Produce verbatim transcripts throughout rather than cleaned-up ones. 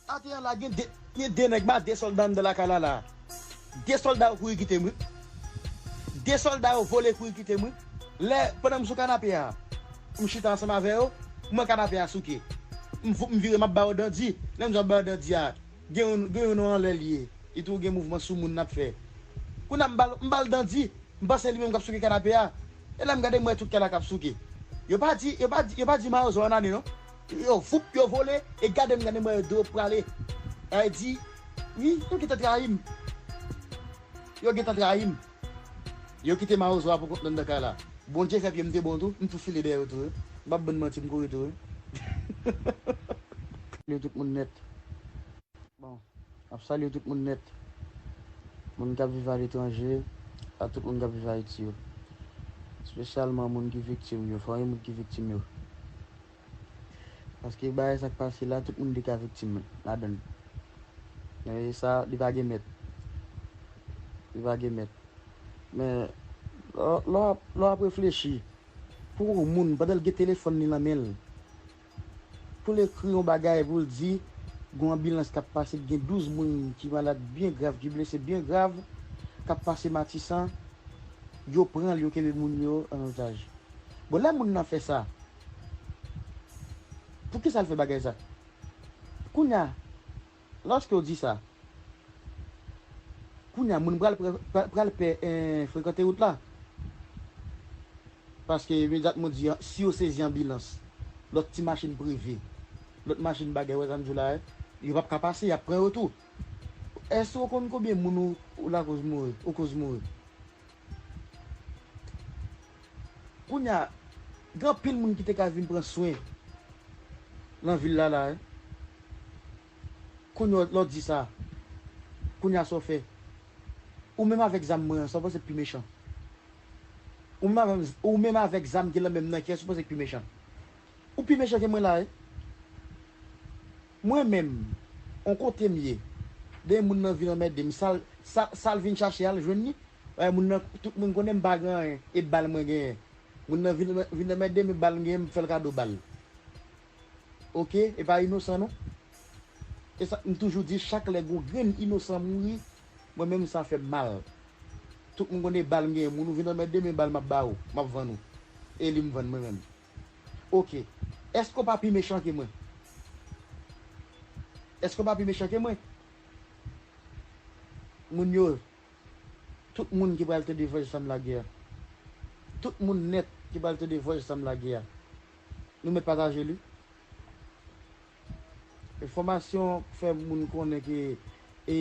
Atè an la, gen de, gen de nèg, ba de sòlda anndan lakay la la. De sòlda yo kouri kite m, wi. De sòlda yo vole kouri kite m, wi. Lè, pandan m sou kanape a, m chita ansanm avè yo, m wè kanape a souke. M, m vire, m ap ba yo dandi. Lè m di w m ap ba yo dandi a, gen youn, gen youn anlè l ye. Li tou gen mouvman sou moun n ap fè. Kounye a m ba l, m ba l dandi. M panse li menm k ap souke kanape a. E lè m gade, m wè tout kay la k ap souke. Yo pa di, yo pa di, yo pa di mawozo an ane non. Yo voup, yo vole, e gade m, gade m wè yo do prale. Sa vle di, wi, yo gentan trayi m. Yo gentan trayi m. Yo kite mawozo a poukont nan kay la. Bondye fè pye m te bon tou, m tou file dèyè yo tou, wi. M p ap bann manti, m kouri tou, wi. Salye tout moun nèt. Bon, m ap salye tout moun nèt. Moun k ap viv aletranje, ak tout moun k ap viv Ayiti yo. Espesyalman moun ki viktim yo, fanmi moun ki viktim yo. Paske bagay sa k pase la, tout moun te ka viktim ladan l. Men sa, li pa gen mèt. Li pa gen mèt. Men, lè w, lè w ap, lè w ap reflechi, pou yon moun, pandan l gen telefòn li nan men l, pou l ekri yon bagay, pou l di, gen yon anbilans k ap pase, gen douz moun ki malad byen grav, ki blese byen grav, k ap pase Matisan, yo pran l, yo kenbe moun yo an otaj. Bon, lè moun nan fè sa, poukisa l fè bagay sa? Kounye a, lòske w di sa, kounye a, moun pral, pral, pral pè, eh, frekante wout la. Paske imedyatman w di, si yo sezi anbilans, lòt ti machin prive, lòt machin bagay, wè sa m di w la, eh, yo p ap ka pase, y ap pran yo tou. Èske w konn konbyen moun ou, ou lakoz mouri, ou koz mouri? Kounye a, gen anpil moun ki te ka vin pran swen nan vil la la, eh. Kounye a, lè w di sa, kounye a sa w fè? Ou menm avèk zam mwen an, sa w panse k pi mechan? Ou menm avèk, ou menm avèk zam ki nan men m nan, kiyès ou panse k pi mechan? Ou pi mechan ke mwen la, wi. Mwen menm, on kote m ye, de moun nan vin anmède m, sa l, sa, sa l vin chache a, l jwenn li. Wè, moun nan, tout moun konnen m pa gen anyen, e bal mwen genyen. Moun nan vin, vin anmède m, e bal m genyen, m fè l kado bal. Oke, e pa inosan non. E sa, m toujou di, chak lè gon grenn inosan mouri, mwen menm sa fè m mal. Tout moun konnen bal m genyen, moun ou vin anmède m, e bal m ap ba ou, m ap vann ou. E li m vann mwen menm. Oke. Èske w pa pi mechan ke mwen? Èske w pa pi mechan ke mwen? Moun yo, tout moun ki pral tande vòs sa m lage a. Tout moun nèt ki pral tande vòs sa m lage a. Nou mèt pataje li. Enfòmasyon k fè moun konnen ke, e,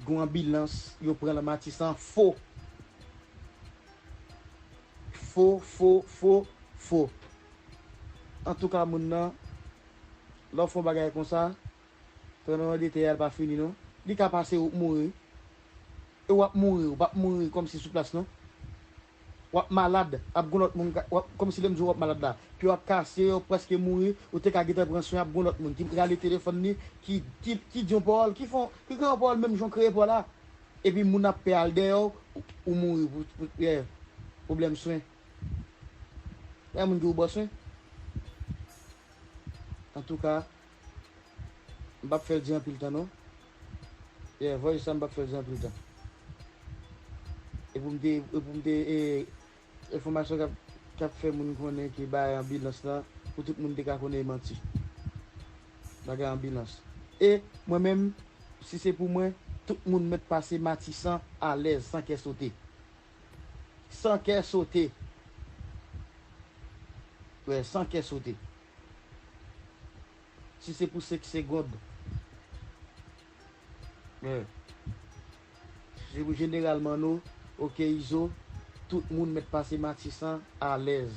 gon anbilans yo pran nan Matisan fo. Fo, fo, fo, fo. Antouka, moun nan, lè w fè yon bagay konsa, trannman de tè a pa fini non. Li ka pase ou mouri. E w ap mouri, ou p ap mouri kòmsi sou plas non. W ap malad, ap gon lòt moun, w ap, kòmsi lè m di w w ap malad la, pye w ap kase, w ap prèske mouri, ou te ka gentan pran swen, ap gon lòt moun ki rale telefòn li, ki, ki, ki di yon pawòl, ki fè, ki kreye yon pawòl menm jan w kreye pawòl la. Epi moun ap pè al dèyè w, ou, ou mouri pou, pou, yeah, pwoblèm swen. Lè moun di w bò swen. Antouka, m p ap fè l di anpil tan non. Yeah, voice sa m p ap fè l di anpil tan. E pou m te, e pou m te, e, enfòmasyon k ap, k ap fè moun konnen ke bagay anbilans lan, pou tout moun te ka konnen e manti. Bagay anbilans. E mwen menm, si se pou mwen, tout moun mèt pase Matisan alèz, san kè sote. San kè sote. Wè, san kè sote. Si se pou senk segonn. Wè. Si se pou jeneralman nou, oke, Izo, tout moun mèt pase Matisan alèz.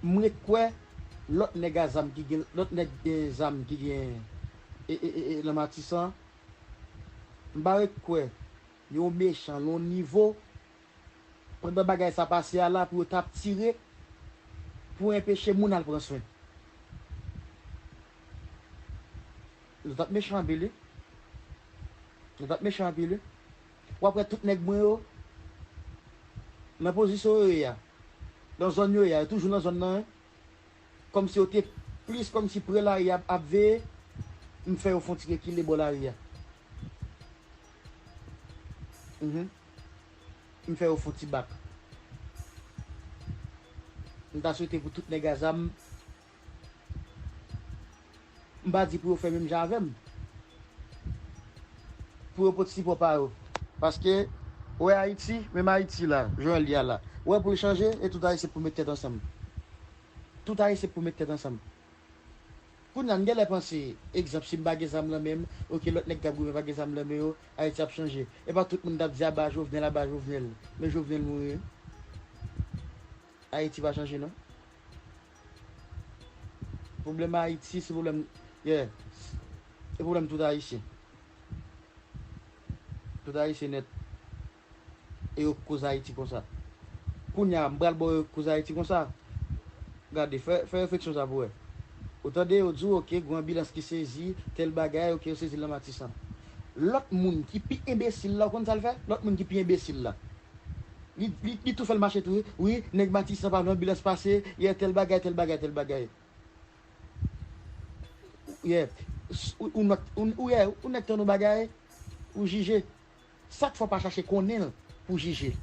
M ret kwè lòt nèg a zam ki gen, lòt nèg gen zam ki gen, e, e, e, e, nan Matisan, m pa ret kwè yon mechan, yon nivo, pandan bagay sa pase a la, pou yo t ap tire, pou enpeche moun al pran swen. Yo t ap mechan anpil, wi. Yo t ap mechan anpil, wi. W ap wè tout nèg mwen yo, nan pozisyon yo ye a, nan zòn yo ye a, yo toujou nan zòn nan, wi. Kòmsi yo te, plis kòmsi pre lari a ap veye, m fè yo fè yon ti rekile bò lari a. Mhm. M fè yo fè yon ti bak. M ta swete pou tout nèg a zam, m pa di pou yo fè menm jan avè m. Pou yo pot sipò pa yo. Paske, ou wè Ayiti, menm Ayiti la, jan l ye a la. Ou wè pou l chanje, e tout Ayisyen pou met tèt ansanm. Tout Ayisyen pou met tèt ansanm. Kounye a, m genlè panse, egzanp, si m pa gen zam nan men m, oke, lòt nèg k ap goumen pa gen zam nan men yo, Ayiti ap chanje. E pa tout moun t ap di, "Aba Jovenel, aba Jovenel." Men Jovenel mouri, wi. Ayiti pa chanje, non. Pwoblèm Ayiti, se pwoblèm, yeah, se pwoblèm tout Ayisyen. Tout Ayisyen nèt. E yo k koz Ayiti konsa. Kounye a, m pral ba w yo k koz Ayiti konsa. Gade, fè, fè refleksyon sa pou w wè. Ou tande yo di w, oke, gen yon anbilans ki sezi, tèl bagay, oke, yo sezi l nan Matisan. Lòt moun ki pi enbesil la, ou konn sa l fè? Lòt moun ki pi enbesil la. Li, li, li tou fè l mache tou, wi, wi, nèg Matisan pa vle anbilans pase, yè, tèl bagay, tèl bagay, tèl bagay. Yè, s-, ou, ou nèk, ou, ou, yè, ou nèk tann yon bagay, ou jije. Sa k fè w pa chache konnen l pou w jije?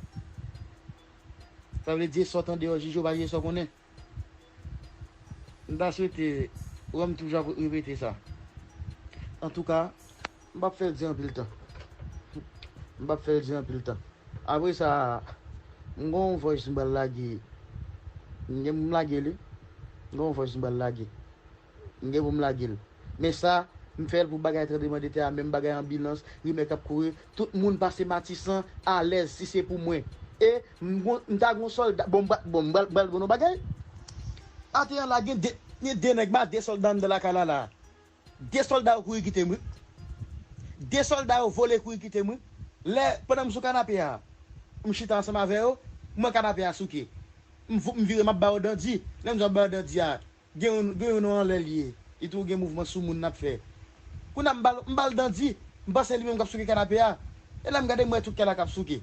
Sa vle di, e sa w tande yo jije, w pa jije sa w konnen. M ta swete, wè m toujou ap repete sa. Antouka, m p ap fè l di anpil tan. M p ap fè l di anpil tan. Apre sa, m gen yon voice m pral lage. M gen pou m lage li. M gen yon voice m pral lage. M gen pou m lage l. Men sa, m fè l pou bagay tranblemanntè a, menm bagay anbilans, rimè k ap kouri, tout moun pase Matisan alèz si se pou mwen. E m gon, m ta gon sòlda, bon, m pa, bon, m pral, m pral di nou yon bagay. Atè an la, gen de, gen de nèg ma de sòlda anndan lakay la la. De sòlda yo kouri kite m, wi. De sòlda yo vole kouri kite m, wi. Lè, pandan m sou kanape a, m chita ansanm avè yo, m wè kanape a souke. M vo-, m vire, m ap ba yo dandi. Lè m di m ap ba yo dandi a, gen youn, gen youn anlè l ye. Li tou gen mouvman sou moun n ap fè. Kounye a m ba l, m ba l dandi, m panse li menm k ap souke kanape a. E lè m gade, m wè tout kay la k ap souke.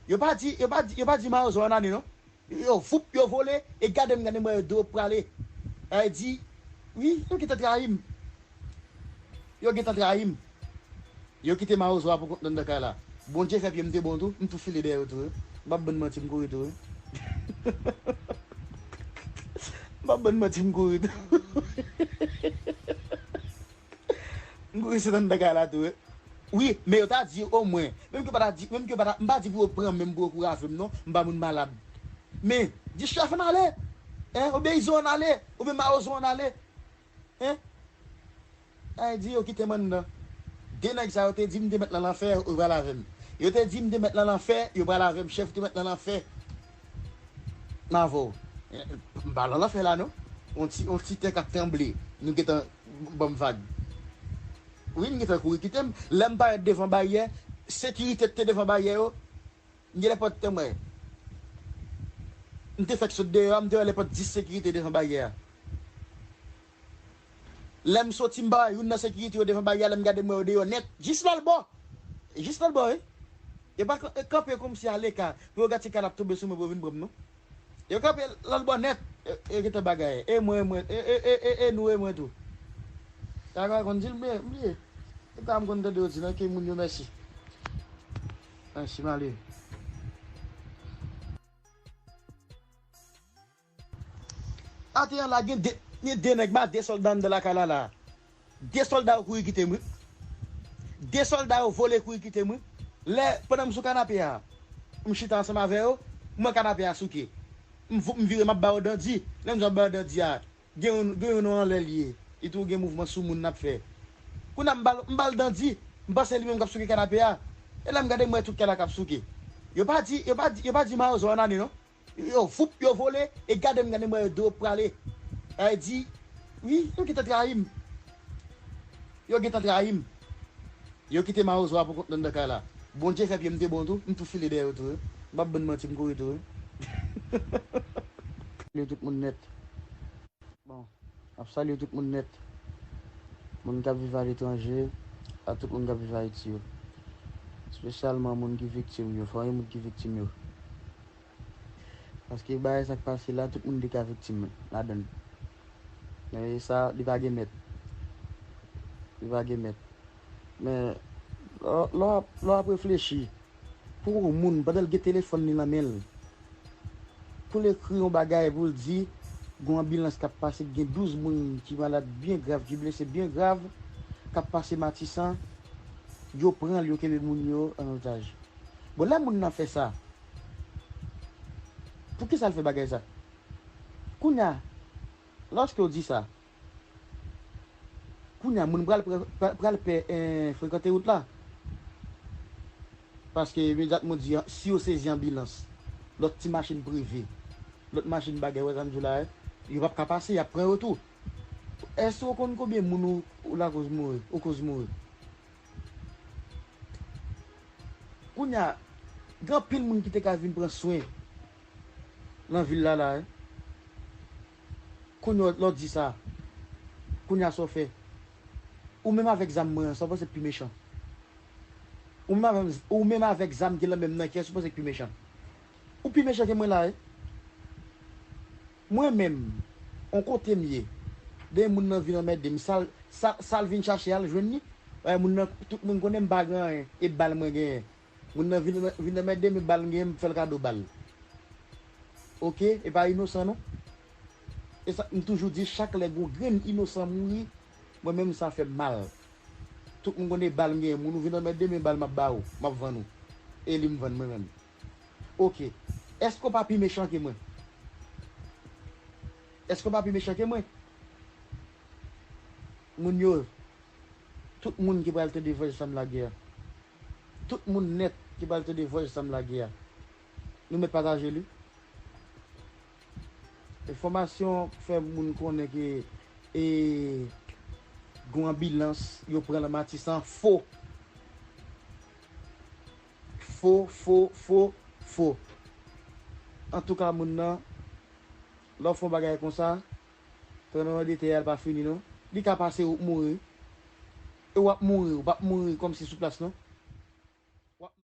Yo pa di, yo pa di, yo pa di mawozo an ale, non. Yo, voup, yo vole, e gade m, gade m wè yo de yo prale. Sa vle di, wi, yo gentan trayi m. Yo gentan trayi m. Yo kite mawozo a pou kont nan nan kay la. Bondye fè pye m te bon tou, m tou file dèyè yo tou, wi. M p ap bann manti, m kouri tou, wi. M p ap bann manti, m kouri tou. M kouri sot anndan kay la tou, wi. Wi, men yo ta di omwen. Menm ke yo pa ta di, menm ke yo pa ta, m pa di pou yo pran men m pou yo kouri avè m, non. M pa moun malad. Men, di chèf an ale. Hein, obeyi zo an ale. Oubyen mawozo an ale. Hein? Sa vle di yo kite m anndan. De nèg sa yo te di m te mèt nan lanfè, yo pral avè m. Yo te di m te mèt nan lanfè, yo pral avè m. Chèf te mèt nan lanfè. M avè w. M pa nan lanfè la, non. On ti, on ti tè k ap tranble. Nou gentan ban m vag. Wi, m gentan kouri kite m. Lè m parèt devan baryè, sekirite k te devan baryè yo, m gen lè pòt te mwen. M te fèk sot deyò a, m te wè lè pòt dis sekirite devan baryè a. Lè m soti, m pa wè youn nan sekirite yo devan baryè a, lè m gade, m wè yo deyò nèt, jis lòtbò. Jis lòtbò, wi. Yo pa kan-, kanpe kòmsi aleka, pou yo gad si kay la ap tonbe sou mwen pou yo vin pran m, non. Yo kanpe lòtbò nèt. Yo, yo gentan bagay. E mwen, e mwen, e, e, e, e, e nou, e mwen tou. Sa yo konn di l, m bliye, m bliye. E sa m konn tande yo di nan ke moun yo mèsi. Mèsi, m ale. Atè an la, gen de, gen de nèg ma de sòlda anndan lakay la la. De sòlda yo kouri kite m, wi. De sòlda yo vole kouri kite m, wi. Lè, pandan m sou kanape a, m chita ansanm avè yo, m wè kanape a souke. M vo-, m vire, m ap ba yo dandi. Lè m di m ap ba yo dandi a, gen youn, gen youn anlè l ye. Li tou gen mouvman sou moun n ap fè. Kounye a m ba l, m ba l dandi, m panse li menm k ap souke kanape a. E lè m gade, m wè tout kay la k ap souke. Yo pa di, yo pa di, yo pa di mawozo an ale, non. Yo, voup, yo vole, e gade m, gade m wè yo de yo prale. Sa vle di, wi, yo gentan trayi m. Yo gentan trayi m. Yo kite mawozo a pou kont nan nan kay la. Bondye fè pye m te bon tou, m tou file dèyè yo tou, wi. M p ap bann manti, m kouri tou, wi. Salye tout moun nèt. Bon, m ap salye tout moun nèt. Moun k ap viv aletranje, ak tout moun k ap viv Ayiti yo. Espesyalman moun ki viktim yo, fanmi moun ki viktim yo. Paske bagay sa k pase la, tout moun te ka viktim ladan l. E sa, li pa gen mèt. Li pa gen mèt. Men, lè w ap reflechi, pou yon moun, pandan l gen telefòn li nan men l, pou l ekri yon bagay, pou l di, gen yon anbilans k ap pase, gen douz moun ki malad byen grav, ki blese byen grav, k ap pase Matisan, yo pran l, yo kenbe moun yo an otaj. Bon, lè moun nan fè sa, poukisa l fè bagay sa? Kounye a, lòske w di sa, kounye a, moun pral, pral, pral pè, eh, frekante wout la. Paske imedyatman w di, si yo sezi anbilans, lòt ti machin prive, lòt machin bagay, wè sa m di w la, eh, yo p ap ka pase, y ap pran yo tou. Èske w konn konbyen moun ou, ou lakoz mouri, ou koz mouri? Kounye a, gen anpil moun ki te ka vin pran swen nan vil la la, eh. Kounye a, lè w di sa, kounye a sa w fè? Ou menm avèk zam mwen an, sa w panse k pi mechan? Ou menm avèk, ou menm avèk zam ki nan men m nan, kiyès ou panse k pi mechan? Ou pi mechan ke mwen la, eh. Mwen menm, on kote m ye, de moun nan vin anmède m, sa l, sa, sa l vin chache a, l jwenn li. Wè, moun nan, tout moun konnen m pa gen anyen, e bal mwen genyen. Moun nan vin, vin anmède m, e bal m genyen, m fè l kado bal. Oke, e pa inosan non. E sa, m toujou di, chak lè gon grenn inosan mouri, mwen menm sa fè m mal. Tout moun konnen bal m genyen, moun ou vin anmède m, e bal m ap ba ou, m ap vann ou. E li m vann mwen menm. Oke. Èske w pa pi mechan ke mwen? Èske w pa pi mechan ke mwen? Moun yo, tout moun ki pral tande vòy Zam Lagè a, tout moun nèt ki pral tande vòy Zam Lagè a, nou mèt pataje li. Enfòmasyon fè moun konnen ke, e, gon anbilans, yo pran nan Matisan, fo. Fo, fo, fo, fo. Antouka, moun nan, lè w fè yon bagay konsa, tranblemanntè a pa fini non. Li ka pase ou mouri. E w ap mouri, ou p ap mouri kòmsi sou plas non.